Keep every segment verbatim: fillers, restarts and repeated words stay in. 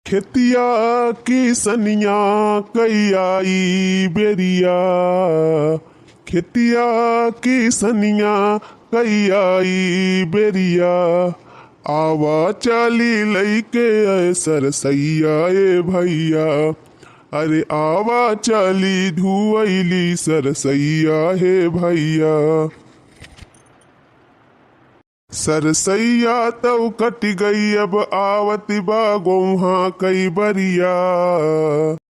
खेतिया किसनिया कई आई बेरिया, खेतिया किसनिया कई आई बेरिया, आवा चाली लइके आए सरसैया ए भैया, अरे आवा चाली धुआइली सरसैया हे भैया। सरसैया तौ कटि गई, अब आवति बा गोउहाँ कई बरिया।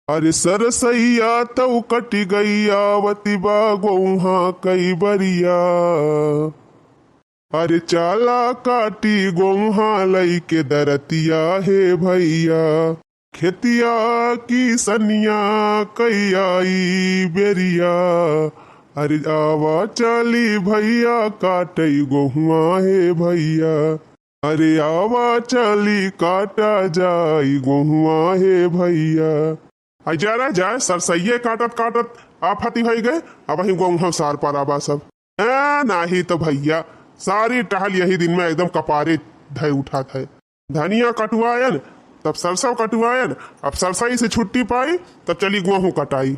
अरे सरसैया तौ कटि गई, आवति बा गोउहाँ कई बरिया। अरे चाला काटी गोउहाँ लइके दरतिया हे भैया। खेतिया किसनिया कई आई बेरिया, अरे आवा चाली भैया काटई गोहुआ हे भैया, अरे आवा चाली काटा जाई गोहुआ हे भैया। आई जा रे जा, सरसैये काटत काटत आफती भई गए, अबहीं गोहुआ सार पर आबा सब। ए, नाही तो भैया, सारी टहल यही दिन में एकदम कपारे धय उठात है। धनिया कटुआयन, तब सरसों कटुआयन, अब सरसई से छुट्टी पाई, तब चली गोहूँ कटाई।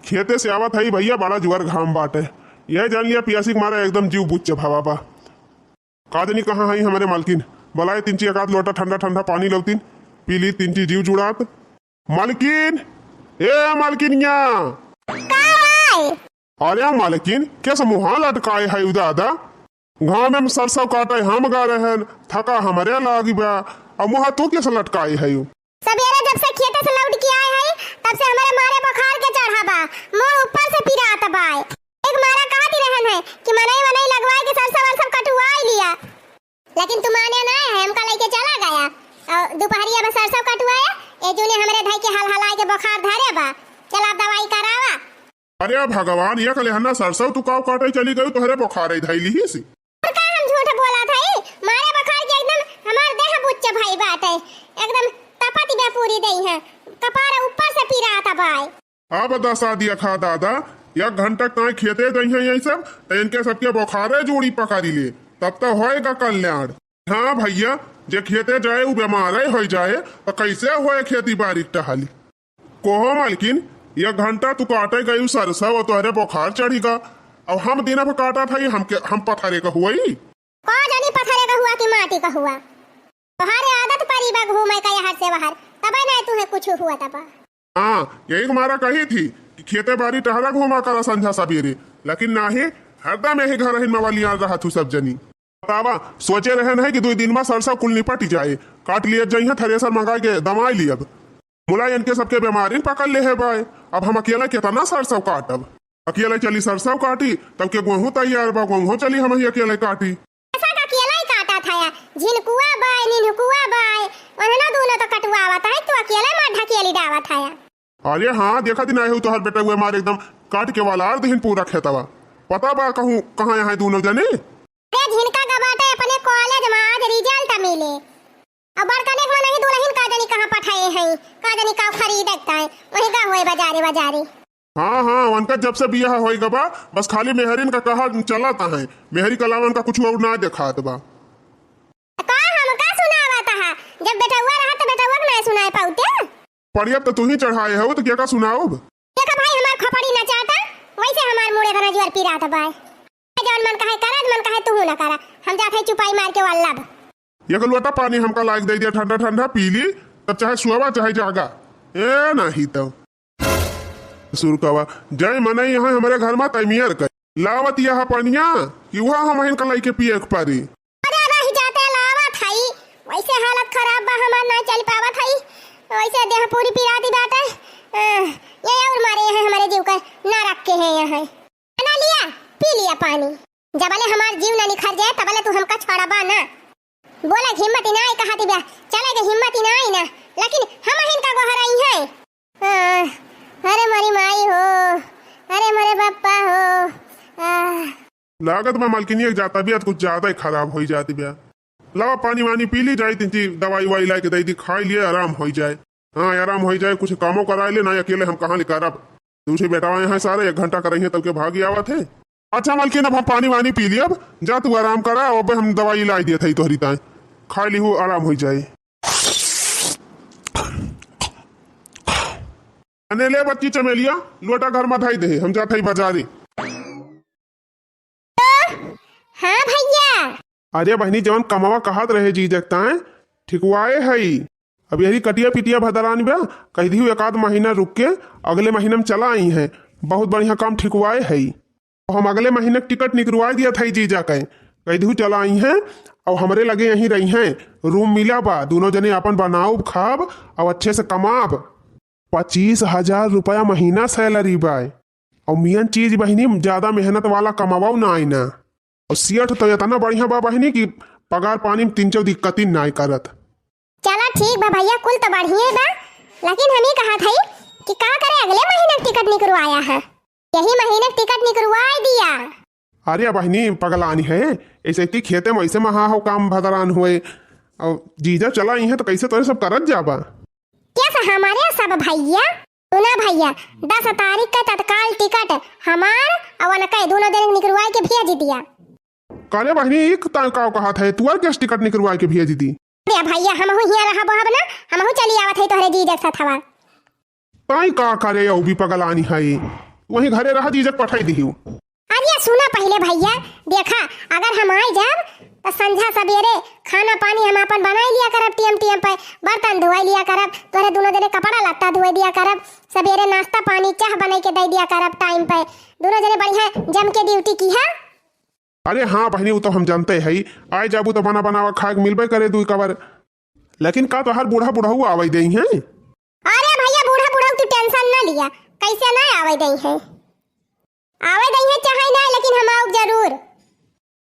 खेते से आवत हई भैया, बड़ा जुअर घाम बाटे, यह जान लिया पियासी के मारे एकदम जीव बुच्च भवा बा। का जानी कहाँ हई हमरे मालकिन, बलाए तिनची एक आध लोटा ठंडा ठंडा पानी लौतिन, पी ली तिनची जीव जुड़ात। मालकिन, ए मालकिनिया। का भाई? अरे मालकिन, कैसे मुहा लटकाए है उ दादा? घामे में सरसों काटे हम गा रहन, थका हमरे लागी बा, अब मुहा तू कैसे लटकाए है? सबेरे जब से खेते से लौट के आए है, तब से हमरे मारे बुखार के चढ़ा बा, मुंह ऊपर से पिरात बा। एक मारा कहती रहन है कि मनई वनई लगवाए के सरसों वरसों कटुआई लिया, लेकिन तू माने ना है, हमका लेके चला गया। और दोपहरिया में सरसों कटुआया, ए जूने हमरे धई के हल हलाए के बुखार धरे बा, चला दवाई करावा। अरे भगवान, ये कहले हन्ना सरसों तू काव काटे चली गई, तोहरे बुखार ही धई ली सी। और का हम झूठ बोला था, मारे बुखार के एकदम हमार देह बुच्च भई बाटे, एकदम तपत बे पूरी देह है, कपार ऊपर से पिरात बाय। अब दसा दिया खा दादा, एक घंटा ताई खेते जइहे यही सब, त इनके सबके बुखारे जोड़ी पकड़ी ले, तब तो होएगा कल्याण। हाँ भैया, जे खेते जाए उ बीमारे होई जाए, त कैसे होए खेती बाड़ी टहली? कोहो मालकिन, एक घंटा तू काटे गई सरसों और तोहरे बुखार चढ़ी गा, अब हम दिन भर काटा था, हमके, हम पथरे का हुई? का जानी पथरे का हुआ कि माटी का हुआ, तोहरे आदत परी बा घूमे का यहर से वहर, तबे ना तुहे कुछ हुआ तबा। हाँ, यही तुम्हारा कही थी कि खेते बाड़ी टहला घूमा करा संझा सबेरे, लेकिन नाही, हरदम यही घर हिन मवालियाँ रहा तू सब जनी। बतावा, सोचे रहन है कि दुई दिन में सरसों कुल निपट जाए, काट लिए जइहे थ्रेसर मंगाए के दमाए लियब। मुला इनके सबके बीमारी पकड़ ले है बाय, अब हम अकेले कितना सरसों काटब? अकेले चली सरसों काटी, तब के गोहूँ तैयार बा, गोहूँ चली हम ही अकेले काटी। ऐसा का अकेला ही काटा था या? झिनकुआ बाय, निनकुआ बाय, उन्हना दोनों तो कटुआवा था, तू अकेले मार ढकेली डावा था या? अरे हाँ, देखा दिन आए हो तोहर बेटा हुए मार एकदम काट के वाला आर दिहिन पूरा खेतवा। पता बा कहूँ कहाँ यहाँ दोनों जने? अरे झिनका का बाटे अपने कॉलेज में आज रिजल्ट मिले। अब बड़कने को नहीं दुल्हन का जानी कहाँ पठाए हैं, का जानी का खरीदे का है, वही का होए बाजारे बाजारे। हाँ, हाँ, उनका जब से बियाह होई गबा, बस खाली मेहरिन का कहा चलत है। मेहरी के अलावा उनका कुछ और ना देखात बा। का हमका सुनावत हा? जब बेटौआ रहा तो बेटौआ के ना सुनाए पाउते। पड़िया तो तू ही चढ़ाए हो, तो क्या का सुनाओ? देखा भाई, हमार खोपड़ी ना चाटा, वैसे हमार मुड़े बना जुअर पिरात बाय। जौन मन कहे करा, मन कहे तू ना करा, हम जात है चुपाई मार के वल्लब। एक लोटा पानी हमका लायक दे दिया, ठंडा ठंडा पी ली, तब चाहे सुआवा चाहे जागा। ए, नाही तो। सुरकवा, जय मनई यहाँ हमरे घर मा तैमियर कर। लावत यह पनिया कि वह हमहिन का लइके पिए के परी। अरे रह जाते लावत हई, वैसे हालत खराब बा हमार, ना चल पावत हई, वैसे देह पूरी पिराती बाटे। अ, ये और मारे यहाँ हमरे जीव के ना रख के है यहाँ। ना लिया, पी लिया पानी। जबले हमार जीव ना निखर जाए, तबले तू हमका छोड़बा ना। बोले के हिम्मत ही ना आई, कहा दिव्या, चले के हिम्मत ही ना आई ना, लेकिन हमहिन का गोहराई है। आह, अरे मोरी माई हो, अरे मोरे पप्पा हो, आह। लागत बा मालकिनिया के जाता बिया कुछ ज्यादा ही खराब होई जाती बिया। लावा पानी वानी पी ली, जाई तिनची दवाई वाई लाइके दे दी, खाई लिए, आराम होई जाए। हाँ, आराम होई जाए, कुछ कामो कराए ले, ना अकेले हम कहाँ ले करब। दूसरे बेटा आए हैं सारे, एक घंटा करई हैं तब के भागी आवत है। अच्छा मालकिन, अब हम पानी वानी पी लियब, जा तू आराम करा, अब हम दवाई लाई दिया था तोहरी ताए, खा ली हो, आराम होई जाए। अने ले बच्ची चमेलिया, लोटा घर मा धई दे, हम जात हई बजारे। हाँ भइया। अरे बहिनी, जवन कमवा कहत रहे जीजक ताए, ठिकवाए हई। अब यही कटिया पिटिया भदरान बा, कहि दिहु एक आध महीना रुक के अगले महीना मा चला अइहैं। बहुत बढ़िया काम ठिकवाए हई। हम अगले महीना क टिकट निकरवाए दियत हई जीजा के, कहि दिहु चला अइहैं। अब हमरे लगे यहीं रहिहैं, रूम मिला बा, दुनों जने आपन बनाउब खाब अउ अच्छे से कमाब। पच्चीस हजार रुपया महीना सैलरी बाय। अउ मेन चीज बहिनी, ज्यादा मेहनत वाला कमावाउ नाई ना। अउ सेठ तो एतना बढ़िया बा बहिनी कि पगार पानी मा तीन चौ दिक्कतिन नाई करत। चला ठीक बा भइया, कुल तो बढ़िया बा, लेकिन हम ई कहत हई कि का करे अगले महीना क टिकट निकरवाया है, यही महीना क टिकट निकरवाए दिया। अरे बहिनी पगलानी है, ऐसे इतनी खेते मा ऐसे महा हो काम भदरान होए। अउ जीजा चला अइहैं तो कैसे तोरे सब करत जाबा? कैसे हमारे सब भइया? सुना भइया, दस तारीख का तत्काल टिकट हमार अउ उनके दुनों जने निकरवाए के भेज दिया। काले बहिनी, एक ता-, का कहत है, तुअर कैसे टिकट निकरवाए के भेज दी? अरे भइया, हमहू हियाँ रहब ना, हमहू चली आवत है तोहरे जीजा के साथ हवा। ताई का करे, अउ भी पगलानी है, वहीं घरे रहा, जीजक पठाई दिहु। अरे सुना पहिले भइया, देखा, अगर हम आइ जाब त संझा सबेरे खाना पानी हम आपन बनाइ लिया करब, टेम टेम पे बर्तन धोइ लिया करब, तोहरे दुनों जने कपड़ा लत्ता धोइ दिया करब, सबेरे नाश्ता पानी चाह बनाइ के दइ दिया करब टाइम पे, दुनों जने बढ़िया जम के ड्यूटी किहा। अरे हाँ बहिनी, उ तो हम जानते हई, आइ जाबू तो बना बनावा खाए के मिलबे करे दुइ कवर। लेकिन का तोहार बूढ़ा बुढ़ऊ आवइ देइहैं? अरे भइया, बूढ़ा बुढ़ऊ तू टेंशन ना लिया, कैसे ना आवइ देइहैं, आवइ देइहैं चाहे ना, लेकिन हम आउब जरूर।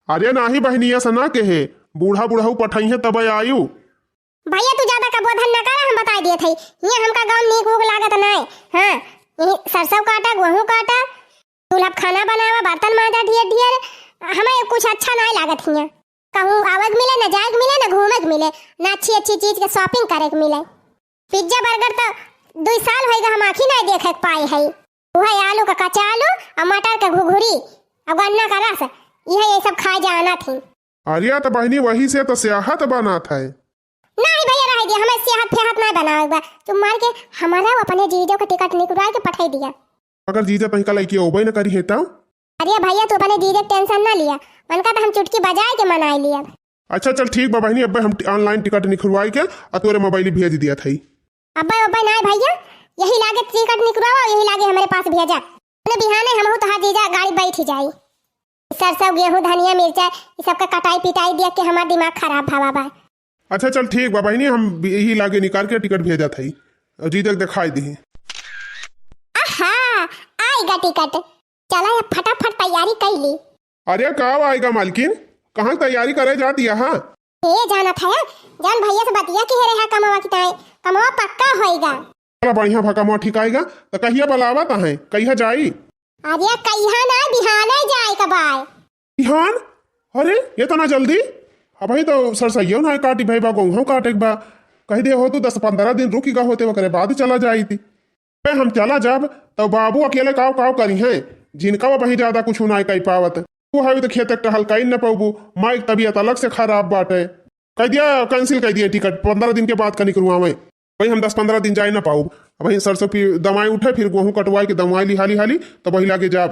अरे नाही बहिनी, ऐसा ना कहे, बूढ़ा बुढ़ऊ पठइहैं तब आयु। भइया तू ज्यादा का बोधन ना करा, हम बताइ दियत हई, हियाँ हमका गाँव नीक ऊक लागत नाय। हाँ, यही सरसों काटा, गेहूँ काटा, चूल्हा पे खाना बनावा, बर्तन मांजा ढेर ढेर, हमें कुछ अच्छा नाय लागत हियाँ। कहूँ आवे के मिले, न जाए के मिले, न घूमे के मिले, न अच्छी अच्छी चीज के shopping करे के मिले। Pizza burger तो दुइ साल होइगा हम आँखी नाय देखे के पाए हई। उहे आलू का कच्चा आलू अउ मटर के घुघुरी अउ गन्ना का रस, इहे ये सब खाए जाना थी। अरे तो बहिनी, वही से तो सेहत बनत है। नाही भइया, रहे दिया, हमें सेहत फेहत नाय बनावे के बा। चुप मार के हमारा अपने जीजो के टिकट निकलवा के पठाई दिया। अगर जीजा तनिका लइके अउबे न करिहैं तब? अरे भइया, तू अपने जीजा के टेंशन ना लिया, उनका तो हम चुटकी बजाए के मनाए लिया। अच्छा चल ठीक बा बहिनी, अब्बे हम ट-, online टिकट निकलवाई के आ तोरे मोबाइल भेज दिया थई। अब्बे अब्बे नाय भइया, यही लागे टिकट निकलवावा, यही लागे हमरे पास भेजा। उन्हें बिहाने हमहू तोहार जीजा गाड़ी बैठ जाई। सरसों, गेहूँ, धनिया, मिर्चा, ई सबका कटाई पिटाई दिया के हमार दिमाग खराब भवा बा। अच्छा चल ठीक बा बहिनी, हम यही लागे निकाल के टिकट भेजत हई, जीजा के देखाई दिही। आहा, आइगा टिकट। चला अब फटाफट तैयारी कइ ली। अरे का आइगा मालकिन, कहाँ तैयारी करे जात यहाँ? ए जानत है, जौन भइया से बतिया किहे रहा कमवा की ताई, कमवा पक्का होइगा। चला बढ़िया भा कमवा ठिकाइगा, त कहिया बलावत हैं, कहिया जाई? अरे कहिया ना, बिहाने जाए का बाय। बिहान? अरे, एतना जल्दी? अबहीं तो सरसइयो ना काटी भई बा, गोहूँ काटे के बा। कहि दे होतू दस पन्द्रह दिन रुकि गा होते, ओकरे बाद चला जाइत। बे हम चला जाब, तउ बाबू अकेले काव काव करिहैं, जिनका अबहीं ज्यादा कुछ नाय कइ पावत। तू हवे तो खेते के टहल कइ न पउबू, माई के तबियत अलग से खराब बाटे। कहि दिया, cancel कइ दिया टिकट, पन्द्रह दिन के बाद का निकरुआवे। वही हम दस पन्द्रह दिन जाइ न पाउब। अबहीं सरसों पी दमाई उठे, फिर गोहूँ कटवाइ के दमाई ली हाली हाली, तब वही लागे जाब।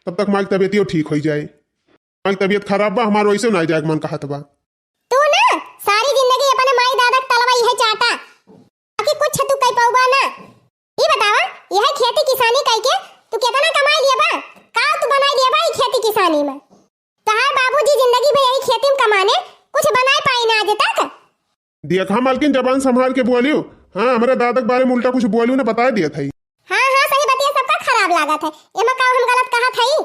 तब तक माई के तबियतियो ठीक होइ जाए। माई के तबियत खराब बा, हमार वइसे नाहीं जाए के मन कहत बा। तू ना सारी जिंदगी अपने माई दादा के तलवा इहे चाटा, बाकी कुछ तू कइ पउबा ना। ई बतावा, यह खेती किसानी कइ के तू केतना कमाइ लिया बा? का तू बनाइ लिया बा ई खेती किसानी में? तोहार बाबूजी जिंदगी भर यही खेती में कमाने, कुछ बनाइ पाई ना आज तक। देखा मालकिन, जबान संभाल के बोलियो। हाँ, हमरे दादा के बारे में उल्टा कुछ बोलियो ना, बताइ दिया थई। हाँ, हाँ, सही बतिया सबका खराब लागत है। एमा का हम गलत कहत हई?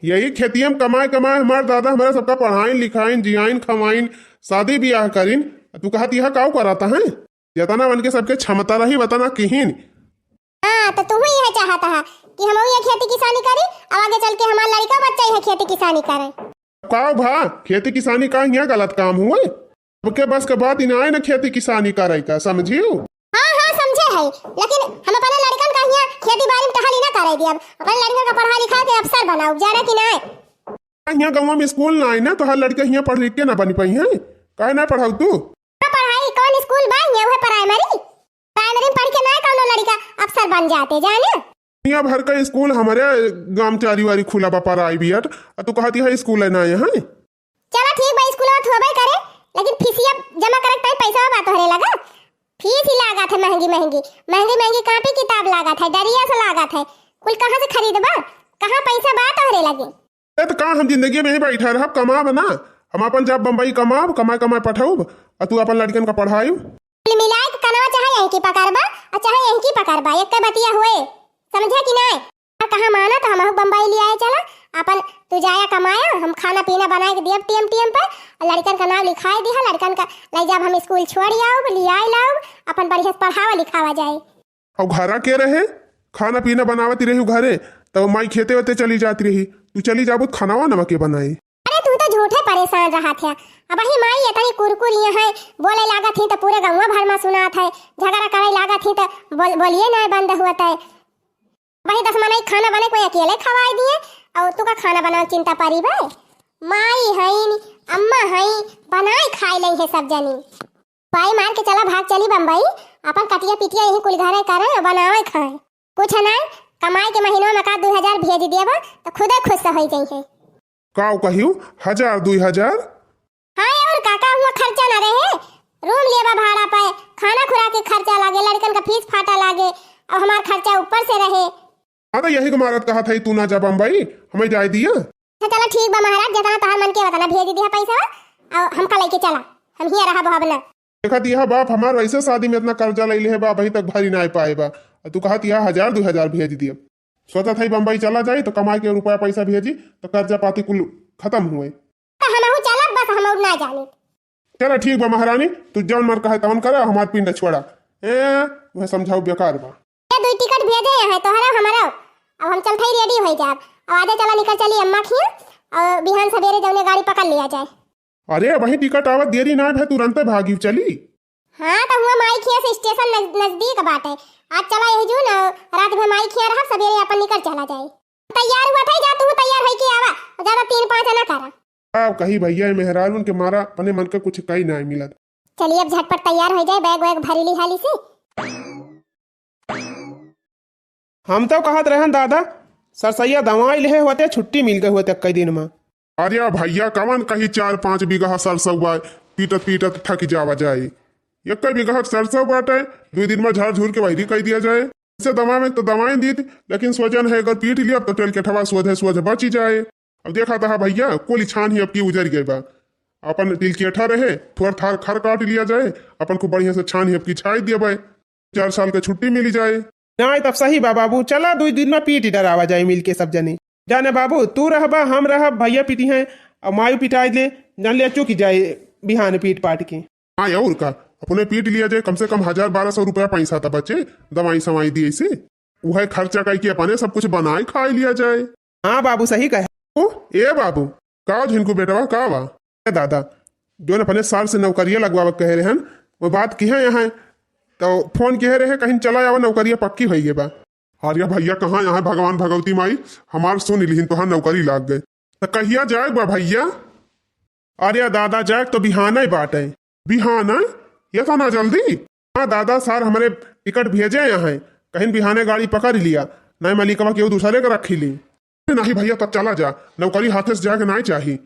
यही खेतिया में कमाए कमाए हमार दादा हमारा सबका पढ़ाइन लिखाइन, जियाइन खवाइन, शादी बियाह करिन। तू कहत यह काव कराता है? जेतना मन के सबके क्षमता रही, वतना किहिन। हाँ, तो तू ही यह चाहता है कि हम ये खेती किसानी करी, अब आगे चल के हमार लड़का बच्चा यह खेती किसानी करे। का भा, खेती किसानी का हियाँ गलत काम हुए? सबके बस के बात ही नाहीं न खेती किसानी करे का, समझियो? हाँ, हाँ, समझे है, लेकिन हम अपने लड़कन का हियाँ खेती बाड़ी में टहली ना करे दियब। अपने लड़कन का पढ़ा लिखा के अफसर बनाउब, जाना कि नाहीं? हियाँ गाँव में स्कूल नाहीं ना, तोहार लड़के हियाँ पढ़ लिख के ना बनी पइहैं। काहे ना पढ़ाऊ तू? का पढ़ाई, कौन स्कूल बा हियाँ, वह प्राइमरी? प्राइमरी में पढ़ के ना कौनो लड़का अफसर बन जाते जाने। दुनिया भर का स्कूल हमरे गांव चारी वारी खुला बा, प्राइवेट, आ तू कहती है स्कूल है ना यहाँ। चला ठीक बा, स्कूलवा तो होबे करे, लेकिन फीसिया जमा करे के टाइम पैसा बा तोहरे लगा? फीस ही लागत है महंगी महंगी, महंगी महंगी कापी किताब लागत है, डरिया से लागत है, कुल कहाँ से खरीदबा? कहाँ पैसा बा तोहरे लगे? ए, तो का हम जिंदगी में ही बैठा रहब, कमाब ना? हम अपन जाब बम्बई कमाब, कमाए कमाए पठाउब, आ तू अपन लड़कन का पढ़ाइब। कुल मिलाए के कनवा चाहे यहीं की पकड़बा, आ चाहे यहीं की पकड़बा, एक बतिया हुए, समझे कि नाय? आ कहाँ माना तो हमहू बम्बई ले आए चला, अपन तू जाया कमाया, हम खाना पीना बनाए के दियब टीएम टीएम पे, आ लड़कन का नाम लिखाए दिहा, लड़कन का ले जाब हम स्कूल छोड़ आउब, ले आए लाउब, अपन बढ़िया से पढ़ावा लिखावा जाए। और घरा के रहे, खाना पीना बनावत रही घरे, तब माई खेते वेते चली जात रही, तू चली जाबू तो खाना वाना के बनाई? अरे तू तो झूठे परेशान रहत है। अब ही माई इतनी कुरकुरी है, बोले लागत ही तो पूरे गाँव भर में सुनात है, झगड़ा करे लागत ही तो बोल, बोलिए ना बंद हुआ है। वही दस मनई खाना बने कोई अकेले खवाए दिए, और तू का खाना बनावे चिंता परी बे? माई हईन, अम्मा हई, बनाए खाए लई है सब जनी। पाई मार के चला, भाग चली बम्बई, अपन कटिया पिटिया यहीं कुल घरे करे और बनावे खाए। कुछ ना, कमाई के महीनवा में का दू हजार भेज देबा तो खुदे खुश हो जाई है। का कहियो, हजार दुई हजार? हाँ और का, का हुआ खर्चा ना रहे? रूम लेबा भाड़ा पे, खाना खुराक के खर्चा लागे, लड़कन का फीस फाटा लागे, अब हमार खर्चा ऊपर से रहे। हाँ तो यही के मारत कहत है तू ना जा बम्बई, हमें जाए दिया। अच्छा चला ठीक बा महाराज, जितना तोहार मन के उतना भेज दिया पैसा, और हमका लेके चला, हम हिया रहब अब ना। देखत यह बाप हमार वैसे शादी में इतना कर्जा ले ले बा, अभी तक भरी ना पाए बा। आ तू कहत यह हजार दुई हजार भेज दिया। सोचत है बम्बई चला जाई तो कमाई के रुपया पैसा भेजी तो कर्जा पाती कुल खत्म हुए। तो हमहू चलब, बस हम और ना जाने। चला ठीक बा महारानी, तू जौन मन कहे तौन करा, हमार पिंड छोड़ा। ए, वह समझाऊ बेकार बा। ये दुई टिकट भेजे हैं तोहरा हमरो, अब हम चलते ही रेडी हो जाब। अब आजे चला निकल चली अम्मा खिया, और बिहान सवेरे जौने गाड़ी पकड़ लिया जाए। अरे, वही टिकट आवत देरी ना भे, तुरंते भागी चली। हाँ, तो हुआ माई खिया से स्टेशन नज-, नजदीक बाटे। आज चला यही जू न, रात भर माई खिया रहब, सवेरे अपन निकल चला जाए। तैयार हुआ था, जा तू तैयार होई के आवा, ज्यादा तीन पाँच ना करा। अब कही भैया, ये मेहरारून के मारा अपने मन का कुछ कई ना मिलत। चलिए अब झटपट तैयार हो जाए, बैग वैग भरी ली हाली से। हम तो कहत रहन दादा, सरसैया दवाई लेहे होते, छुट्टी मिल गई होते कई दिन में। अरे भैया, कवन कहीं चार पाँच बीघा सरसौआ पीटत पीटत थक जावा जाए। एक बीघा सरसौ बाटे, दो दिन में झाड़ झूर के वैरी कर दिया जाए। इसे दवा में तो दवाई दी, लेकिन सोचन है अगर पीट लिया तो टेल के ठवा सोझे सोझे बची जाए। अब देखा था भैया, कोली छान ही अब की उजर गए बा। अपन तिलकेठा रहे, थोड़ थार खर काट लिया जाए, अपन खूब बढ़िया से छान ही अब की छाई दिया बाय, चार साल के छुट्टी मिली जाए। नहीं, तब सही बा बाबू, चला दो दिन में पीट डरावा जाए मिल के सब जने। जाने बाबू, तू रहबा, हम रहब, भैया पीटी हैं, और मायू पिटाई ले, जान ले चुकी जाए बिहान पीट पाट के। हाँ, और का, अपने पीट लिया जाए, कम से कम हजार बारह सौ रुपया पैसा तो बचे, दवाई सवाई दिए से, वह खर्चा करके अपने सब कुछ बनाए खाए लिया जाए। हाँ बाबू, सही कहे। ओ, ए बाबू, का झिनकू बेटवा, का बा? ए दादा, जोन अपने सार से नौकरिया लगवावे कहे रहन, वो बात किहे यहाँ, तो फोन किहे रहे, कहीं चला आवा, नौकरिया पक्की होई गए बा। अरे भैया, कहाँ यहाँ भगवान भगवती माई हमार सुन लिहिन, तोहार नौकरी लाग गए। तो कहिया जाए बा भैया? अरे दादा, जाए तो बिहाने बाटे। बिहाने? ये तो ना जल्दी। हाँ दादा, सार हमरे टिकट भेजे यहाँ, कहीं बिहाने गाड़ी पकड़ लिया, नहीं मलिकवा केहू दूसरे के रखी ली। नहीं भैया, तब चला जा, नौकरी हाथे से जाके नहीं चाही।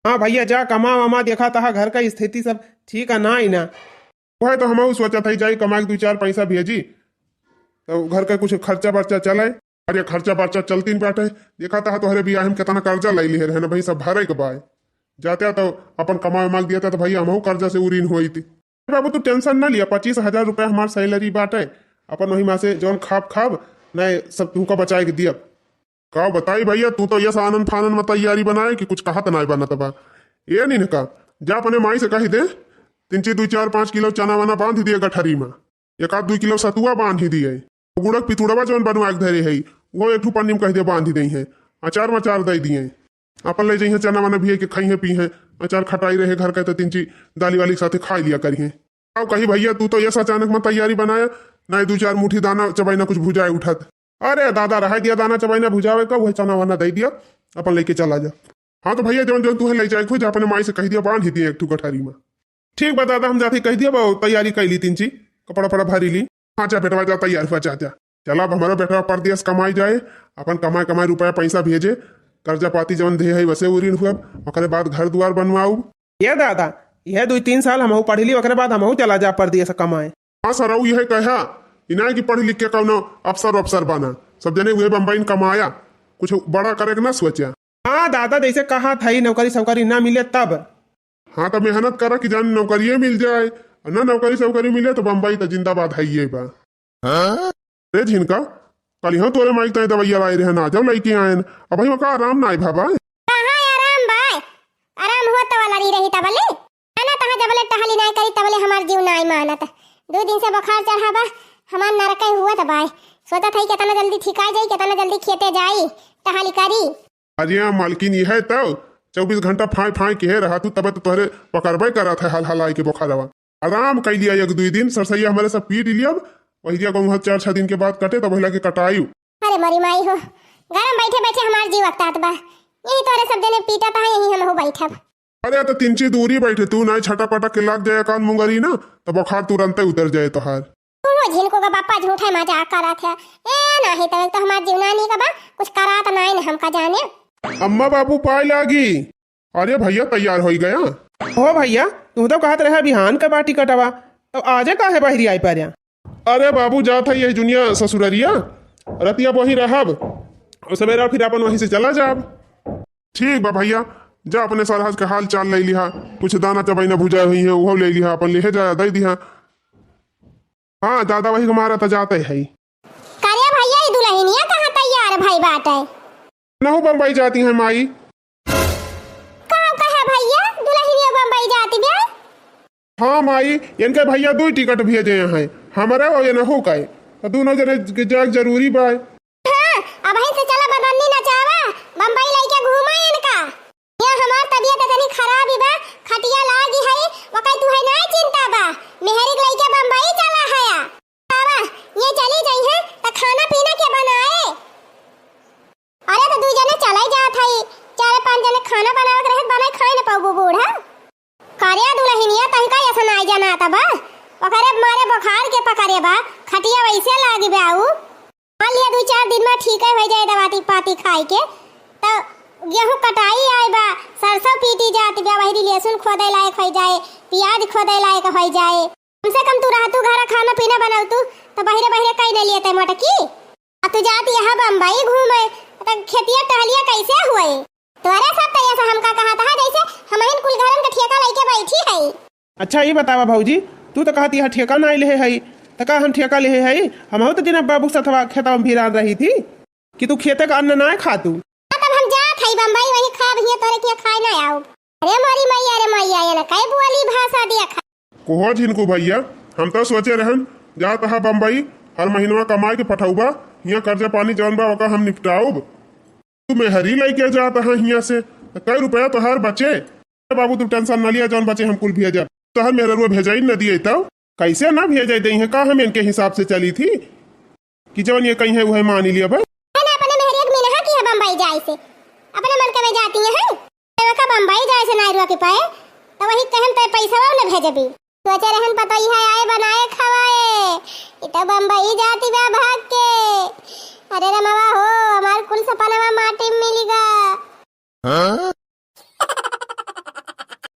हाँ भैया, जा कमा वमा, देखा तहा घर का स्थिति सब ठीक है ना ही ना। वह तो हमहू सोचत है, जाई कमा के दो चार पैसा भेजी, तो घर का कुछ खर्चा बर्चा चले। अरे खर्चा बर्चा चलतीन बाटे, देखा तहा तोहरे बियाह में कितना कर्जा ले लिहे रहे ना भाई, सब भरे के बाय। जाते तो अपन कमाए माल दिया था तो भाई हमहू कर्जा से उरीन होई थी। बाबू तू टेंशन ना लिया, पच्चीस हजार रुपया हमार सैलरी बाटे, अपन वही में से जौन खाब खाब, नहीं सब तुमका बचाए के दियब। का बताई भैया, तू तो यस आनन फानन में तैयारी बनाए कि कुछ कहत नाय बनत बा। ए नीन का, जा अपने माई से कही दे, तिनची दुई चार पाँच किलो चना वना बांध दिए गठरी में, एक आध दुई किलो सतुआ बांध ही दिए, गुड़क पितुड़वा जौन बनवा के धरे है, वो एक ठू पन्नी में कह दे बांध ही दे है, अचार मचार दे दिए, अपन ले जाइए चना वना भी है कि खाई है पी है, अचार खटाई रहे घर का तो तिनची दाली वाली के साथे खा लिया करिए। अब कही भैया, तू तो यस अचानक में तैयारी बनाया, ना दुई चार मुठी दाना चबाई ना कुछ भुजाए उठत। अरे दादा, रहे दिया दाना चबाई ना भुजावे का, वही चना वना दे दिया, अपन लेके चला जा। हाँ तो भैया, जौन जौन तू है ले जाए खुद अपने माई से कह दिया, बांध ही दिए एक ठू गठरी में। ठीक बा दादा, हम जाते कह दिया बा, तैयारी कर ली तिनची, कपड़ा पड़ा भरी ली। हाँ जा बेटवा, जा तैयार हुआ, जा जा। चला, अब हमरो बेटवा परदेस कमाई जाए, अपन कमाए कमाए रुपया पैसा भेजे, कर्जा पाती जवन देहे है, वसे उरिन हुआ, ओकरे बाद घर दुआर बनवाउब। ए दादा, इहे दुइ तीन साल हमहू पढ़ी ली, ओकरे बाद हमहू चला जा परदेस कमाए। हाँ सरऊ, इहे कहा, इनाय कि पढ़ लिख के कौनो अफसर वफसर बना, सब जने उहे बम्बई में कमाया, कुछ बड़ा करे के ना सोचा। हाँ दादा, जैसे कहा था, नौकरी सौकरी ना मिले तब। हाँ, तो मेहनत करा कि जान नौकरिये मिल जाए, और ना नौकरी सौकरी मिले तो बम्बई तो जिंदाबाद है ये बा। रे झिनका, कल यहाँ तोरे माई तय दवाइया लाए रहे ना, जब लइके आयन, अब भाई का आराम ना आए भाबा। कहाँ आराम बा? आराम हुआ तो वाला रही रही तबले। ना, ना, तहाँ जबले टहली नाय करी, तबले हमार जीव नाय मानत। दो दिन से बुखार चढ़ा बा, हमार नरके हुआ त बाय। सोचत हई केतना जल्दी ठिका जाई, केतना जल्दी खेते जाई, टहली करी। अरे मालकिन, इहे तौ चउबीस घंटा फाय फाय किहे रहा तू, तबे तो तोहरे पकड़बे करत है हल हलाई के बुखारवा। आराम कइ लिया एक दुइ दिन, सरसैया हमरे सब पीट लियब, वही दिया कहूँ चार छह दिन के बाद कटे, तब हिला के कटाई। अरे मोरी माई हो, घर में बैठे बैठे हमार जीव अकतात बा, यही तोहरे सब जने पीटत है, यही हमहू बैठब। अरे, तो तिनची दूरी बैठे, तू नाई छटा पटा के लाग जाए कान मुंगरी ना, तो बुखार तुरंते उतर जाए तोहार। तू झिनकू का बापा झूठे मजाक करत है। ए, नाही तो, एक तो हमार जीवनानी का बा, कुछ करात नाई न हमका जाने। अम्मा बाबू पाए लागी। अरे भैया, तैयार होई गया। हो भैया, तू तो कहत रहे बिहान का बाटी कटवा, तो आजे काहे बहरी आई पार्या? अरे बाबू, जात है यही जुनिया ससुररिया, रतिया वही रहब, और सवेरा फिर अपन वहीं से चला जाब। ठीक बा भैया, जा अपने सरहज के हाल चाल ले लिहा, कुछ दाना चबैना भुजा हुई है, उहो ले लिहा, अपन लेहे जा, दे दिहा। हाँ, दादा वही हमारा तो जाते है। करे भैया, ई दुल्हनिया कहाँ तैयार भई बाटे? नहु बम्बई जाती है माई। का कहा भैया, दुल्हनिया बम्बई जाती बे? हाँ माई, इनके भैया दुई टिकट भेजे हैं, हमारे और ये नहु का, तो दोनों जने के जाए जरूरी बा। हाँ, अबहीं से चला बदन्नी नचावा, बम्बई लइके घूमा इनका। या हमार तबियत इतनी खराब ही बा, खटिया लागी है, वकाई तू है ना चिंता बा, मेहरी के लइके बम्बई चला है। बाबा, ये चली जाई है, त खाना पीना के बनाए? अरे, तो दुई जने चले जात हई, चार पाँच जने खाना बनावे के रहे, बनाए खाए न पाऊ बूढ़ा। करे दुल्हनिया, तनिका ऐसा नाई जनात बा, ओकरे मारे बुखार के पकड़े बा, खटिया वैसे लागी बा ऊ। मान लिया, दुई चार दिन में ठीक है हो जाए दवाती पाती खाए के, तो गेहूं कटाई आए बा, सरसों पीटी जात बा, वही लहसुन खोदे लायक हो जाए, प्याज खोदे लायक हो जाए। कम से कम तू रहतू घरा, खाना पीना बनौतू, तो बहिरे बहिरे कई न लेते मोटकी। आ तू जाती यहाँ बम्बई घूमे, तो खेतिया टहलिया कैसे हुए? तोरे सब तैया से हमका कहा था, जैसे हमहिन कुल घरन के ठेका लइके बैठी है। अच्छा, ई बतावा भौजी, तू तो कहत यहाँ ठेका नाई लेहे हई, त का हम ठेका लेहे हई? हमहू तो दिन बाबू सथवा खेतवा में भिरान रही थी कि तू खेते का अन्न नाई खातू। हाँ, तब हम जात हई बम्बई, वहीं खाब, हियाँ तोरे किया खाए ना आउब। अरे मोरी मैया, अरे मैया, ये ना कई बोली भाषा दिया खा। कोहो झिनकू भैया, हम तो सोचे रहन, जात हा बम्बई, हर महीनवा कमाए के पठौबा, हियाँ कर्जा पानी जौन बा, ओका हम निपटाउब। तू मेहरी लइके जात हा हियाँ से, त कई रुपया तोहार बचे? बाबू, तू tension न लिया, जौन बचे हम कुल भेजब। तोहार मेहररुआ भेजाई न दिए, तब कैसे ना भेजाई दे हैं? का हम इनके हिसाब से चली थी कि जौन ये कहीं है, वह मान लिया बा? है ना, अपने मेहरिया के मिनहा की है बम्बई जाए से, अपने मन के में जाती है, है? का बम्बई जाए से नाई रुआ के पाए, तो वही कहन ते पैसा न भेजबी। सोचे रहन पतोहिया आए बनाए खवाए, इ तो बम्बई जाती बा भाग के। अरे रमवा हो, हमार कुल सपनवा माटी में मिली गा। हाँ?